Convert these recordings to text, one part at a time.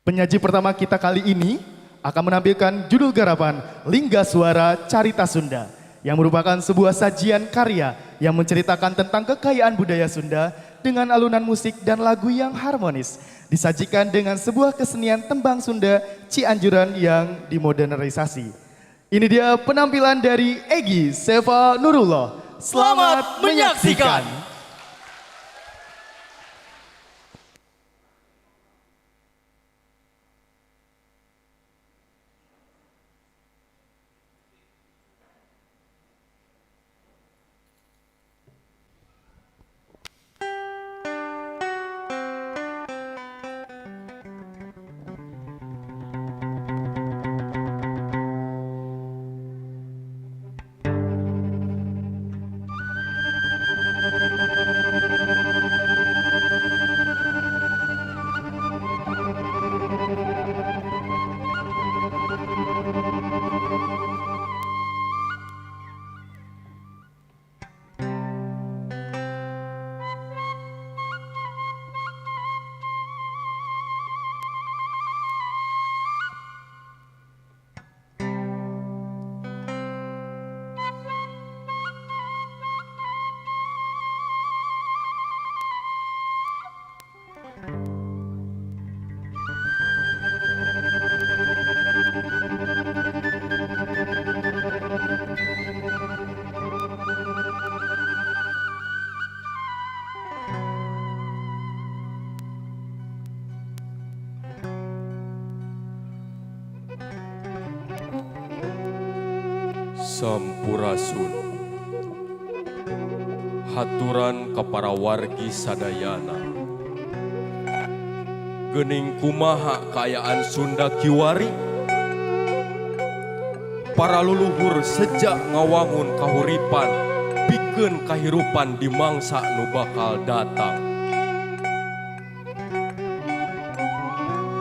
Penyaji pertama kita kali ini akan menampilkan judul garapan Linggaswara Carita Sunda yang merupakan sebuah sajian karya yang menceritakan tentang kekayaan budaya Sunda dengan alunan musik dan lagu yang harmonis. Disajikan dengan sebuah kesenian tembang Sunda Cianjuran yang dimodernisasi. Ini dia penampilan dari Egy Seva Nurullah. Selamat menyaksikan. Sampurasun. Haturan ka para wargi sadayana. Geuning kumaha kaayaan Sunda kiwari? Para luluhur sejak ngawangun kahuripan, pikeun kahirupan di mangsa nu bakal datang.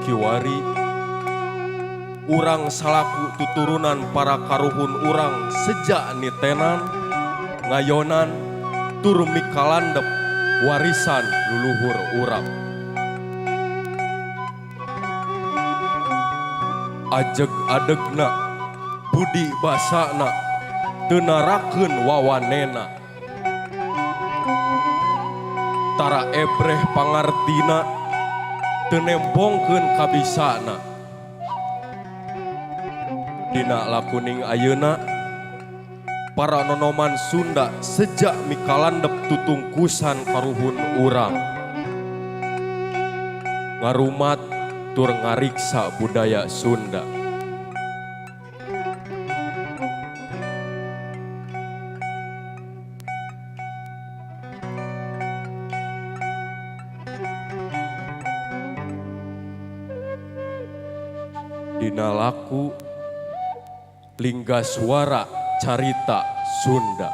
Kiwari urang salaku tuturunan para karuhun urang sejak nitenan, ngayonan, tur mikalandep warisan luluhur urang. Ajeg adegna, budi basana, teu narakeun wawanena. Tara ebreh pangartina, teu nembongkeun kabisana. Dina lakuning ayeuna, para nonoman Sunda sejak mikalandep tutungkusan karuhun urang. Ngarumat tur ngariksa budaya Sunda. Dina laku Linggaswara Carita Sunda.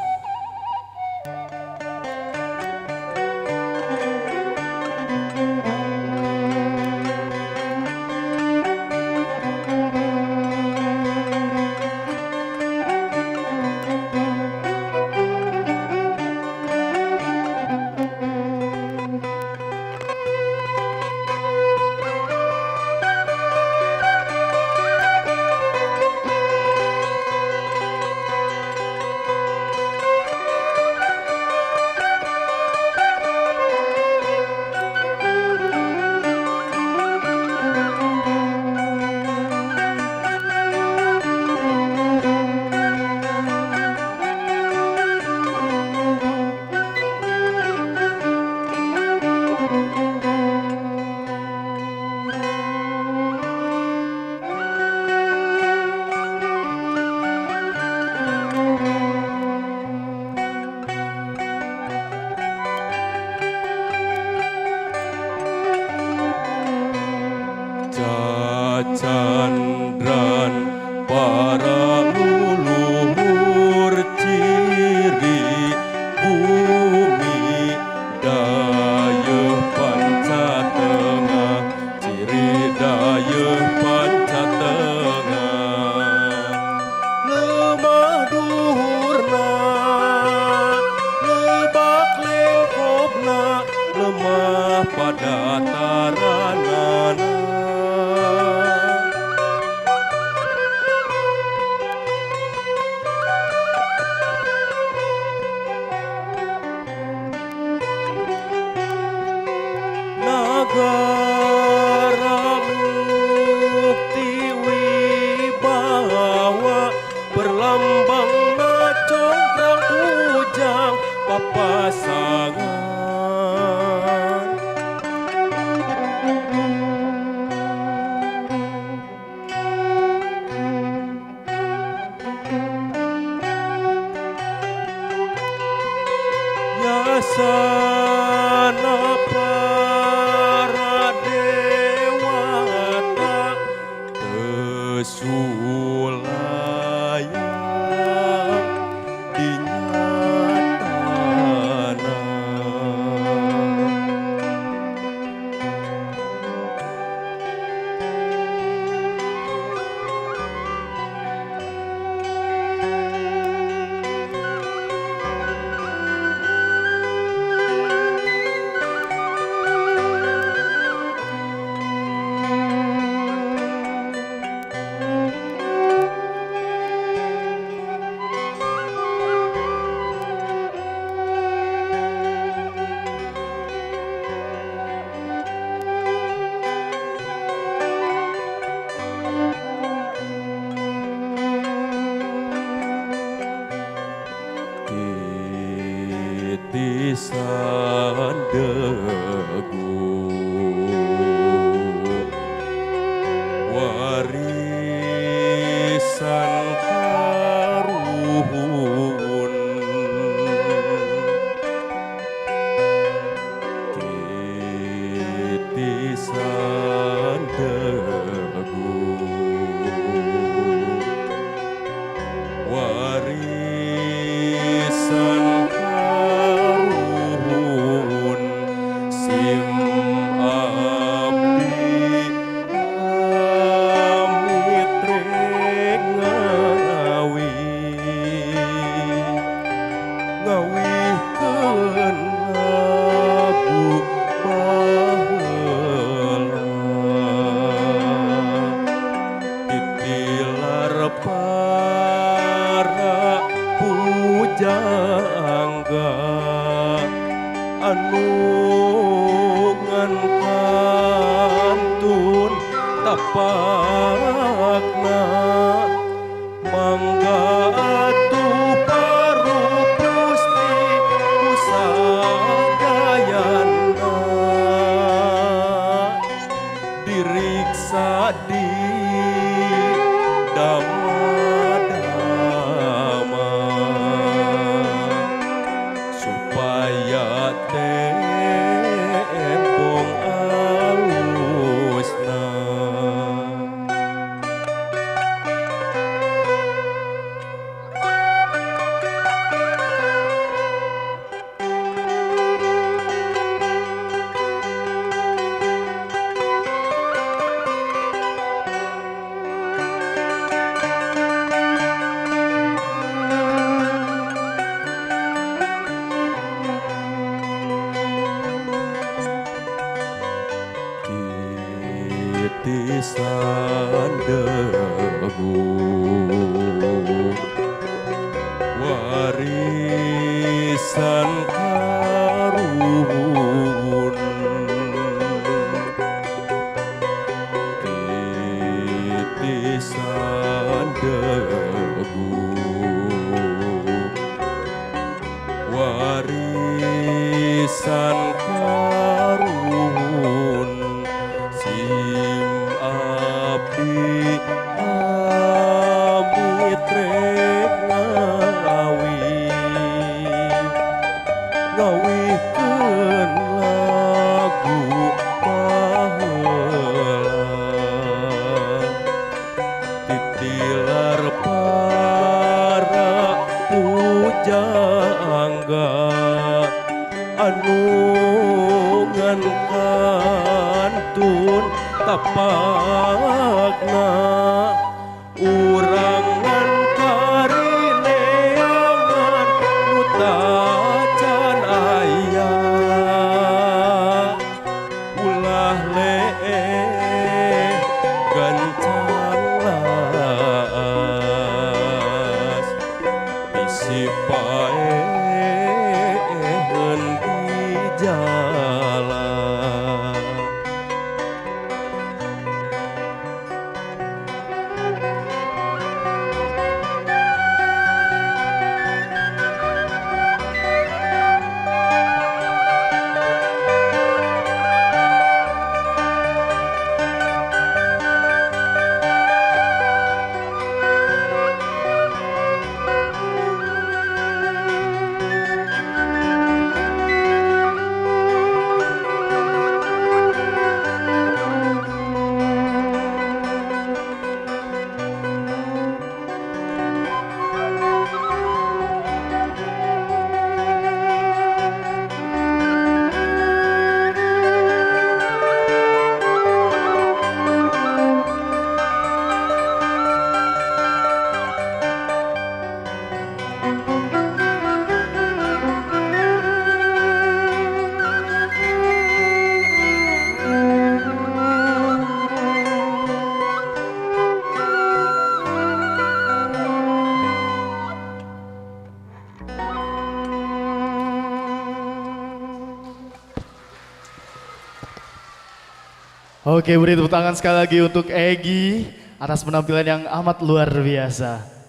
Geus sulaya dinyatana. Titisan debu warisan karuhun, titisan debu warisan karuhun, sim abdi amitrek ngawi ngawihkeun lagu baheula, titilar para pujangga anu ngan kantun tapakna, mangga atuh parupusti kusadayana, diriksa di dama-dama supaya tembong alusna. Titisan debu warisan karuhun, titisan debu warisan karuhun, sim abdi amitrek ngawi ngawihkeun lagu baheula, titilar para pujangga anu ngan kantun tapakna, urang ngan karineangan nu tacan aya, ulah leeh gancang laas, bisi paeheun di jalan. Oke, beri tepuk tangan sekali lagi untuk Egi atas penampilan yang amat luar biasa.